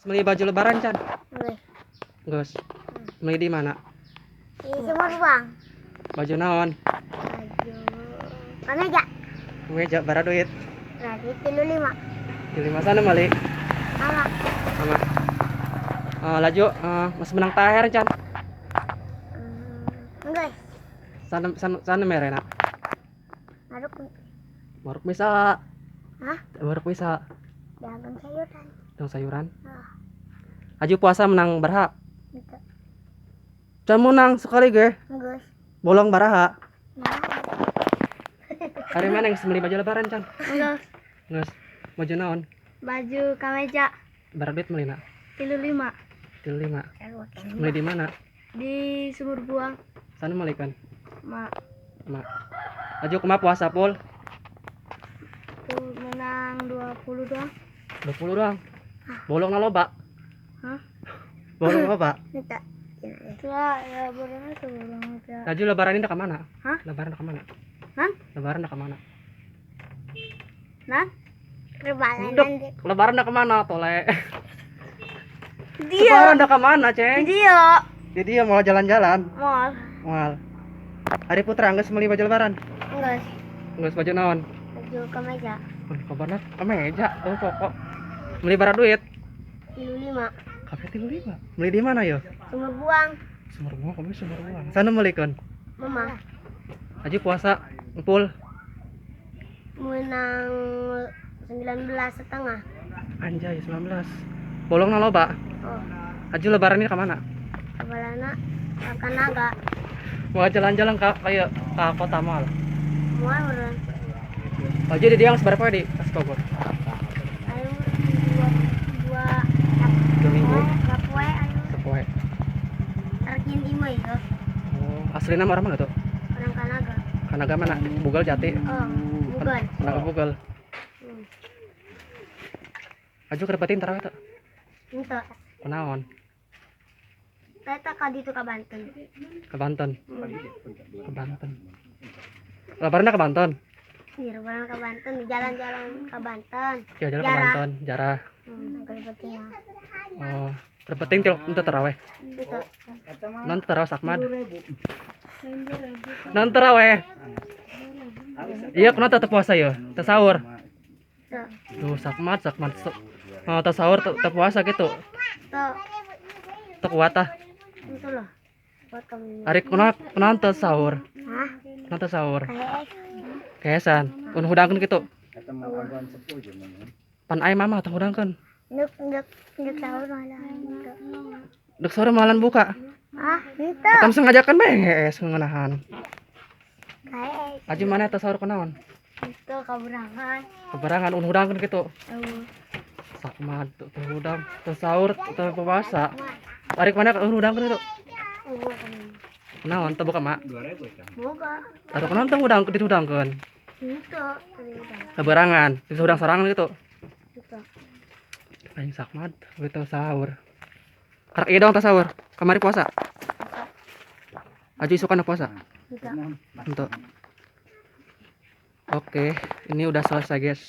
Beli baju lebaran can? Geus. Geus. Beli di mana? Di Sumur Buang. Baju naon? Baju kemeja. Meja bara duit. Berarti 35. Di lima sana mali. Sama. Sama. Laju masih menang taher can. Geus. Sana sana sana merena. Maruk. Maruk bisa. Hah? Maruk bisa. Dagang sayuran. Dong sayuran. Ah. Aju puasa menang baraha. Gitu. Can menang sekali ge. Geus. Bolong baraha. Nah. Hari mana yang beli baju lebaran can? Geus. Geus. Baju naon? Baju kemeja. Bara duit melina. 35. 35. Beli di mana? Di Sumur Buang. Sana melikan. Ma. Ma. Aju kumaha puasa pul? Tuh menang 20 doang. 20 doang. Bolong na loba. Hah? Bolong loba. Minta. Tua ya bolongnya tuh bolong aja. Laju lebaran ini ke mana? Hah? Lebaran ke mana? Hah? Lebaran ke mana? Nah? Lebaran. Dek, lebaran ke mana tole? Dia. Lebaran ke mana, Ceng? Dia. Jadi dia mau jalan-jalan. Mall. Mal. Hari Putra geus meuli baju lebaran. Enggak. Geus baju naon? Baju kemeja. Oh, kabarna kemeja. Oh, pokok. Beli bara duit. 35. Kabeh 35. Beli di mana yo? Sumur Buang. Sumur Buang, kamu Sumur Buang. Sana melikeun. Mama. Haji puasa empul. Menang 19,5. Anjay, 19. Bolong na loba. Oh, Haji lebaran ini ke mana? Kabalana makan naga. Mau jalan-jalan ke kayak ke kota mall. Mual urang. Haji di dia seberapa di Tas Bogor? Ayo dua dua 2 minggu. Sapoe ayo. Sepoe. Arkin imeu ya. Oh, asli nama orang mana tuh? Orang Kanaga. Kanaga mana? Bugel Jati. Oh, bukan. Kanaga Bugel. Aju kerepetin tarawih tuh. Ento. Kunaon? Teta ka dito ka Banten. Ke Banten. Ke Banten. Lebarannya ke Banten. Iya, lebaran ke Banten, jalan-jalan ke Banten. Ya jalan ke Jarah. Banten, jarah. Kerepetin. Oh, kerepetin til untuk tarawih. Itu. Non tarawih sakmad. Non tarawih. Iya, kenapa tetap puasa ya? Tetap sahur. Tuh. Tuh, sakmat, sakmat. Oh, tetap sahur, tetap puasa gitu. Tuh. Tetap kuat ah. Itu loh. Buat kamu. Hari kuna kuna tetap sahur. Hah? Kuna tetap sahur. Kayak Kesan. Kun hudangkeun gitu. Pan ai mama tong hudangkeun. Nuk nuk nuk sahur malah. Dek sore malan buka. Ah, itu. Atam sengaja kan bae hees ngeunahan. Kayak Aju mana teh sahur kunaon? itu kaburangan. Keberangan un hudangkeun gitu. Tuh. Sakmad tuh teu hudang, teu sahur, teu puasa. Tarik mana un hudangkeun itu? Kunaon teu buka mak? Buka. Taruh kunaon teu hudang dihudangkeun? Itu. Keberangan, bisa hudang sorangan gitu. Itu. Aing sakmad, teu sahur. Karak ieu dong teu sahur. Kamari puasa. Aju isukan puasa. Itu. Untuk. Oke, ini udah selesai guys.